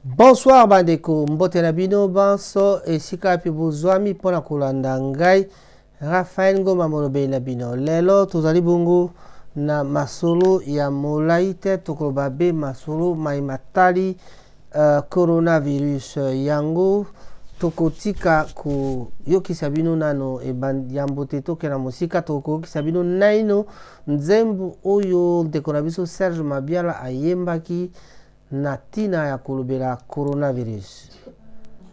Bonsoir bandeko, mbote na bino banso esika wapi bozwami mpo na kolanda ngai Raphaël Ngoma molobeli na bino. Lelo tozali bongo na masolo ya molai te, tokoloba be masolo mai matali coronavirus yango tokotika koyokisa bino nano yambo te tokenda mosika, tokoyokisa bino naino nzembo oyo ndeko na biso Serge Mabiala ayembaki na ntina ya kolobela coronavirus.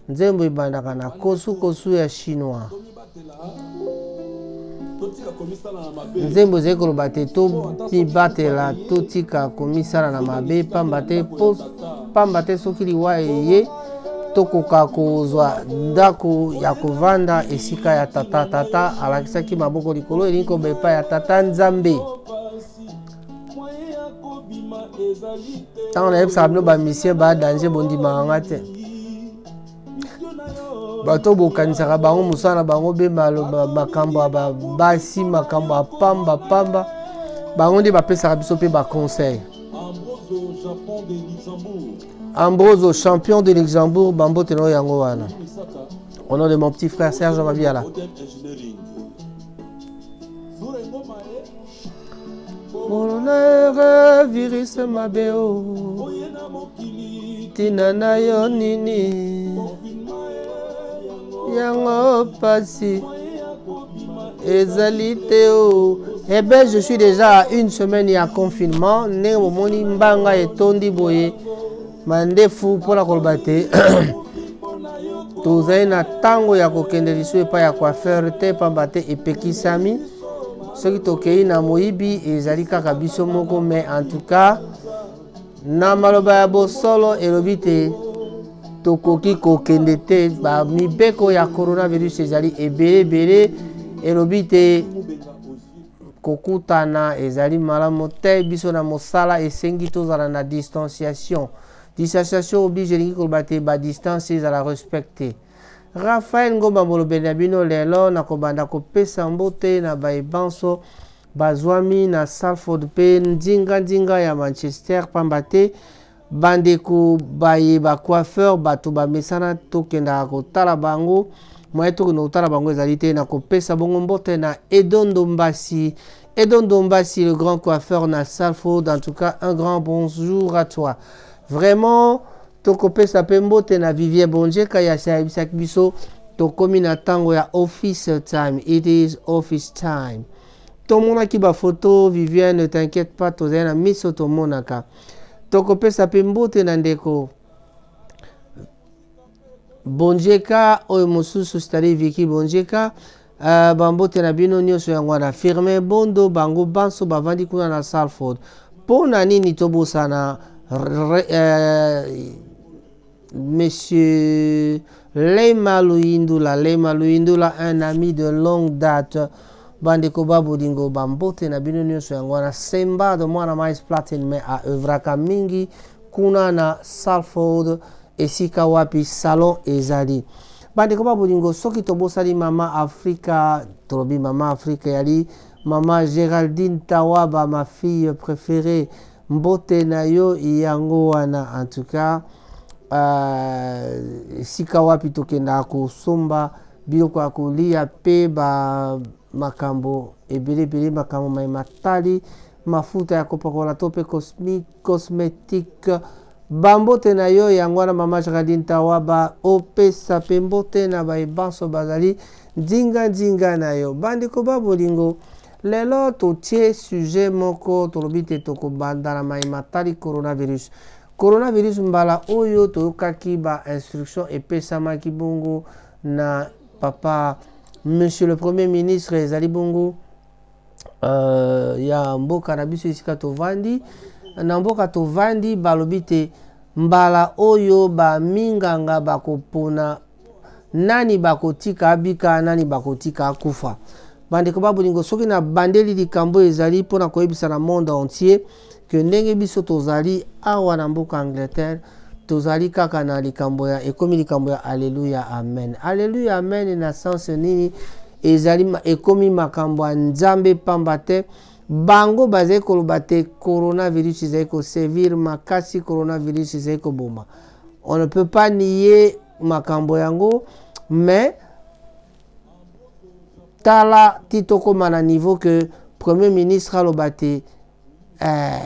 Nzembo ebandaka na kosukosu ya chinois. Nzembo ezali koloba te tomibatela, totika komisala na mabe, pamba te soki liwa eye tokoka kozwa ndako ya kovanda esika ya tata. Tata alakisaki maboko likolo, elingi koloba epai ya tata Nzambe. Ntango nayebisaka bino bamisien ba danger, bondimaka nga te. Bato bokanisaka bango mosala na bango be makambo ya basi, makambo ya pamba pamba, bango nde bapesaka biso mpe baconseil. Ambroso champion de Luxembourg, bambote na oyo yango wana au nom de mon petit frère Serge Mabiala. Coronavirus mabe o tina na yo nini yango pasi ezali te o. Eh ben, je suis déjà à une semaine ya confinement. Ndenge bomoni mbanga etondi boye, mandefu, mpona koloba te tozali na ntango ya kokende lisusu epai ya coiffeur te, pamba te epekisami. Soki tokei na moyibi, ezali kaka biso moko. Mais en tout cas, na maloba ya bosolo, elobi te tokoki kokende te. Bamibeko ya coronavirus ezali ebele ebele. Elobi te kokutana ezali malamu te. Biso na mosala esengi tozala na distanciation. Distanciation oblige elingi koloba te badistance ezala respecte. Raphaël Ngomba molobeli na bino. Lelo nakobanda kopesa mbote na baebanso bazwami na Salford mpe ndinga-ndinga ya Manchester, pamba te bandeko baye bacoiffeur, bato bamesana tokendaka kotala bango, moye tokende kotala bango ezali te. Na kopesa bongo mbote na Edondo Mbasi, Edondo Mbasi le grand coiffeur na Salford. En tout cas, un grand bonjour à toi vraiment. Tokopesa mpe mbote na Vivien Bonjeka ya si ayebisaki biso tokomi na ntango ya office time. It is office time. Tomonaki bafoto. Vivien, ne t'inquiète pas, tozali na miso tomonaka. Tokopesa mpe mbote na ndeko Bonjeka oyo mosusu, c'est-à-dire Viki Bonjeka. Bambote na bino nyonso yango wana. Firme Bondo, bango banso bavandi kuna na Salford. Mpo na nini tobosana monsieur Lema Luyindula? Lema Luyindula, un ami de longue date. Bandeko ba bolingo, bambote na bino nyonso yango wana. Semba de mwana Mais Platine, mais aœuvraka mingi kuna na Salford esika wapi salon ezali. Bandeko ba bolingo, soki tobosani mama Afrika, tolobi mama Afrika yali mama Géraldine Tawaba, ma fille préférée, mbote na yo yango wana. En tout cas, esika wapi tokendaka kosomba biloko ya kolia mpe ba makambo ebele ebele, makambo mai matali mafuta ya kopakola to mpe cosmétique, bambote na yo yango wana. Mama Géraldine Tawaba, opesa mpe mbote na bayebanso bazali ndinga-ndinga na yo. Bandeko ba bolingo, lelo totie sujet moko, tolobi te tokobanda na mai matali coronavirus. Coronavirus, mbala oyo toyokaki bainstruction epesamaki bongo na papa monsieur le premier ministre, ezali bongo ya mboka na biso esika tovandi. Na mboka tovandi, balobi te mbala oyo baminganga bakopona nani bakotika abika, nani bakotika akufa. Bandeko ba bolingo, soki na bandeli likambo ezali mpona koyebisa na monde entier ke ndenge biso tozali awa na mboka Angleterre, tozali kaka na likambo ya ekomi likambo ya alleluya amen, alleluya amen. Na sens nini? Ezali ekomi makambo ya Nzambe, pamba te bango bazali koloba te coronavirus ezali kosévir makasi, coronavirus ezali koboma. On ne peut pas nier makambo yango, mais tala ti tokóma na niveau que Premier ministre aloba te eh,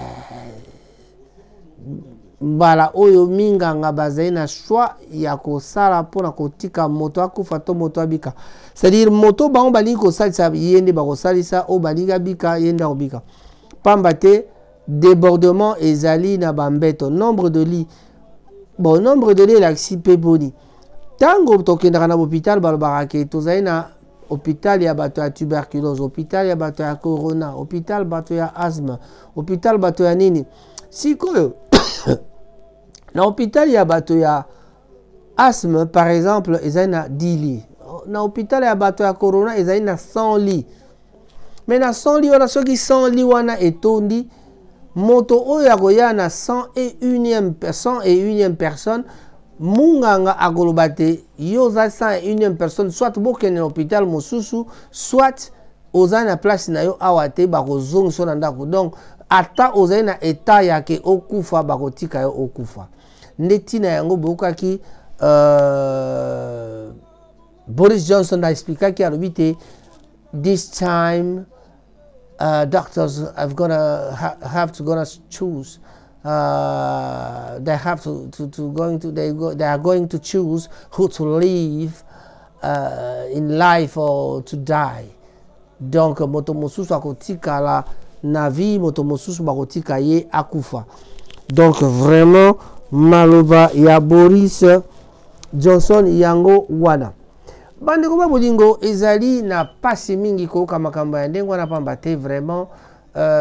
mbala oyo minganga bazali na choix ya kosala mpona kotika moto akufa to moto abika. C'est-à-dire moto bango balingi kosalisa ye nde bakosalisa, oyo balingi abika ye nde akobika, pamba te débordement ezali na bambeto, nombre de lits. Bon, nombre de lits elakisi mpe boni. Ntango tokendaka na hôpital, balobaka ke tozali na hôpital ya bato ya tuberculose, hôpital ya bato ya corona, hôpital bato ya asthme, hôpital bato ya nini. Sikoyo na hôpital ya bato ya asthme, par exemple, ezali na 10 lits. Na hôpital ya bato ya corona ezali na 100 lits. Mais na 100 lits wana, soki 100 lits wana etondi, moto oyo akoya na 101e personne, munganga akoloba te: yo oza 101e personne, soit bokende na hôpital mosusu, soit oza na place na yo awa te, bakozongisa na ndako. Donc ata ozali na état ya ke okufa, bakotika yo okufa. Nde ntina yango boyokaki Boris Johnson aexplikaki, alobi te: "This time doctors have gonna ha, have to gonna choose, they have to going to they go, they are going to choose who to live in life or to die." Donc moto mosusu akotikala na vie, moto mosusu bakotika ye akufa. Donc vraiment maloba ya Boris Johnson yango wana. Bandeko ba bolingo, ezali na pasi mingi koyoka makambo ya ndenge wana, pamba te vraiment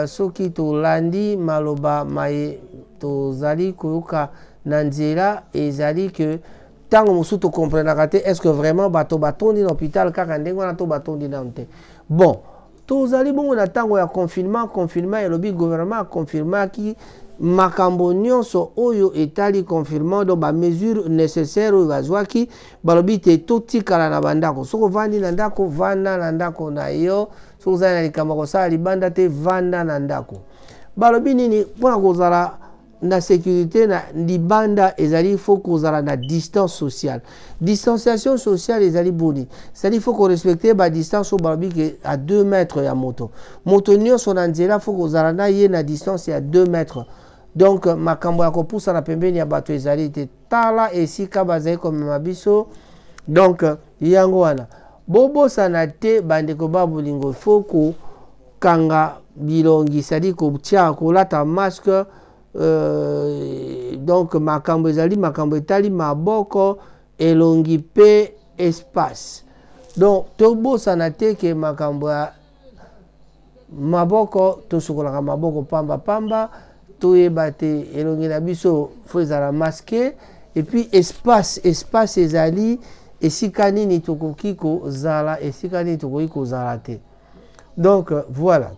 soki tolandi maloba maye tozali koyoka na nzela, ezali ke ntango mosusu tokomprenaka te: est ce que vraiment bato batondi na hôpital kaka ndenge wana to batondi nano te? Bon, tozali bongo na ntango ya confinement. Confinement elobi gouvernement aconfirmaki makambo nyonso oyo etali confinement, donc bamesure nécessaire oyo bazwaki. Balobi te totikala na bandako. Soki ovandi na ndako, vanda na ndako na yo. Soki ozali na likambo ya kosala libanda te, vanda na ndako. Balobi nini? Mpona kozala na sécurité na libanda, ezali faut kozala na distance sociale. Distanciation sociale ezali boni? C'est-à-dire faut korespecte badistance oyo balobi ke à 2 mètres ya moto. Moto nyonso na nzela, faut kozala na ye na distance ya 2 mètres. Donc makambo ya kopusana pembeni ya bato ezali te. Tala esika bazali komema biso. Donc yango wana, bobosana te, bandeko ba bolingo, faut kokanga bilongi, c'est-à-dire kotia, kolata masque. Donc makambo ezali makambo etali maboko, elongi mpe espace. Donc tobosana te ke makambo ya maboko, tosukolaka maboko pamba pamba. Toyeba te elongi na biso faut ezala masque. Et puis espace, espace ezali esika nini tokoki kozala, esika nini tokoki kozala te. Donc voilà,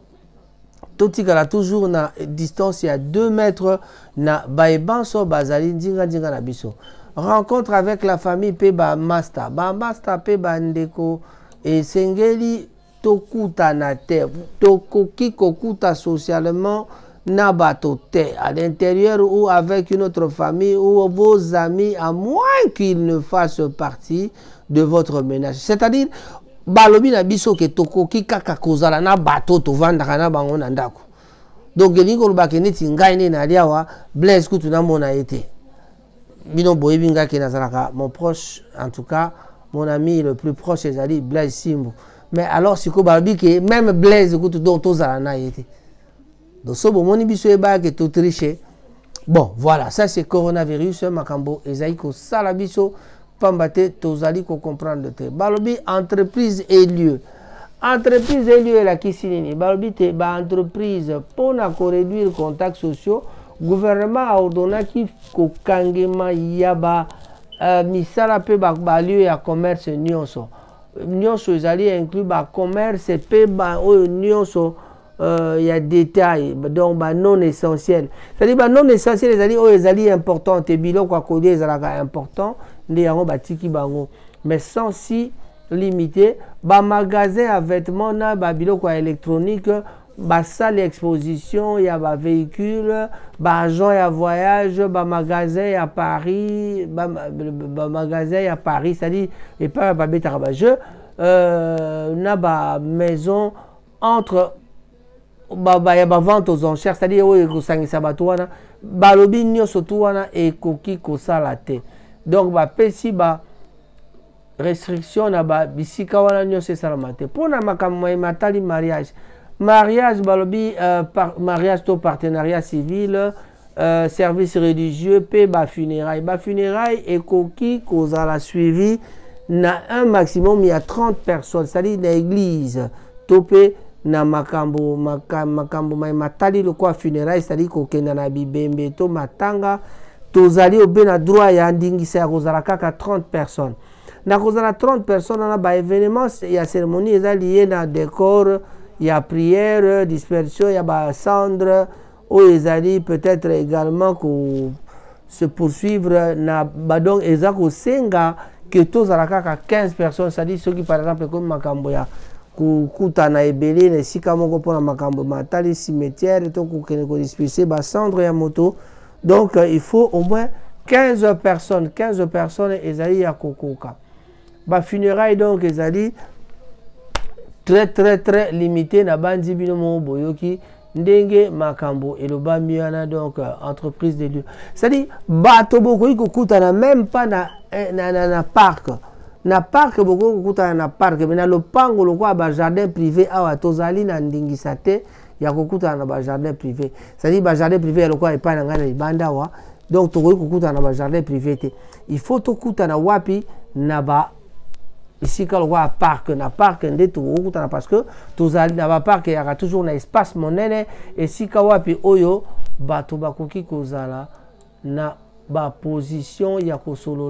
totikala toujours na distance ya 2 mètres na bayebanso bazali ndinga-ndinga na biso. Rencontre avec la famille mpe bamaster, bamaster mpe bandeko, esengeli tokutana te. Tokoki kokuta socialement na bato te, à l'intérieur ou avec une autre famille ou vos amis, à moins qu'ils ne fassent partie de votre ménage. C'est-à-dire balobi na biso ke tokoki kaka kozala na bato tovandaka na bango na ndako. Donc elingi kolobaka neti ngai nde nali awa, Blaise kutu namona ye te. Bino boyebi ngai ke nazalaka mon proche, en tout cas mon ami le plus proche ezali Blaise Simbu. Mais alors sikoyo balobi ke même Blaise kutu, donc tozala na ye te. Donc so bomoni biso, eyebaka totriche. Bon, voilà, ça c'est coronavirus. Makambo ezali kosala biso, pamba te tozali kocomprendre te. Balobi entreprise et lieu. Entreprise et lieu elakisi nini? Balobi te baentreprise, mpona koréduire contacts sociaux, gouvernement aordonnaki kokangema ya ba misala mpe balieu ya commerce nyonso. Nyonso ezali inclus bacommerce mpe oyo nyonso ya détail, donc ba non essentiel. C'est-à-dire ba non essentiel ezali oyo ezali important te. Biloko ya kolia ezalaka important, nde yango batiki bango, mais sans si limité bamagasin ya vêtement na babiloko ya électronique. Basale ya exposition ya bavéhicule, baagent ya voyage, bamagasin ya Paris, bamagasin ya Paris, c'est-à-dire epai babetaka bajeu, na bamaison entre ya bavente aux enchères, c'est-à-dire oyo ekosangisa bato wana. Balobi nyonso tu wana ekoki kosala te. Donc bapesi ba restriction na bisika wana nyonso esalama te. Mpona makambo matali mariage, mariage balobi mariage to partenariat civil, service religieux mpe bafunéraille. Bafunéraille ekoki kozala suivi na un maximum ya 30 personnes, c'est-à-dire na église to mpe na makambo matali lokola funéraille, c'est-à-dire kokenda na bibembe to matanga. Tozali obe na droit ya ndingisa ya kozala kaka 30 personnes. Na kozala 30 personnes wana, baévénement ya cérémonie eza lié na décor ya prière, dispersion ya bacendre oyo ezali peut-être également ko se poursuivre na badonc eza kosenga ke tozala kaka 15 personnes. C'est-à-dire soki par exemple ekomi makambo ya kokutana ebele na esika moko mpona makambo matali cimetière to kokende kodisperse bacendre ya moto, donc il faut au moins 15 personnes. 15 personnes ezali ya kokoka. Bafunéraille donc ezali très très très limité. Na bandi bino moko boyoki ndenge makambo elobami wana. Donc entreprise de lieu, c'est-à-dire bato bokoki kokutana même pas na parc. Na parc bokoki kokutana na parc, mais na lopango lokola bajardin privé awa, tozali na ndingisa te ya kokutana na bajardin privé, c'est-à-dire bajardin privé ya lokola epai na ngai na libanda awa. Donc tokoki kokutana na bajardin privé te. Il faut tokutana wapi? Na ba esika lokola parc. Na parc nde tokokutana, parce que tozali na baparc eyaka toujours na espace monene, esika wapi oyo bato bakoki kozala na baposition ya kosolola.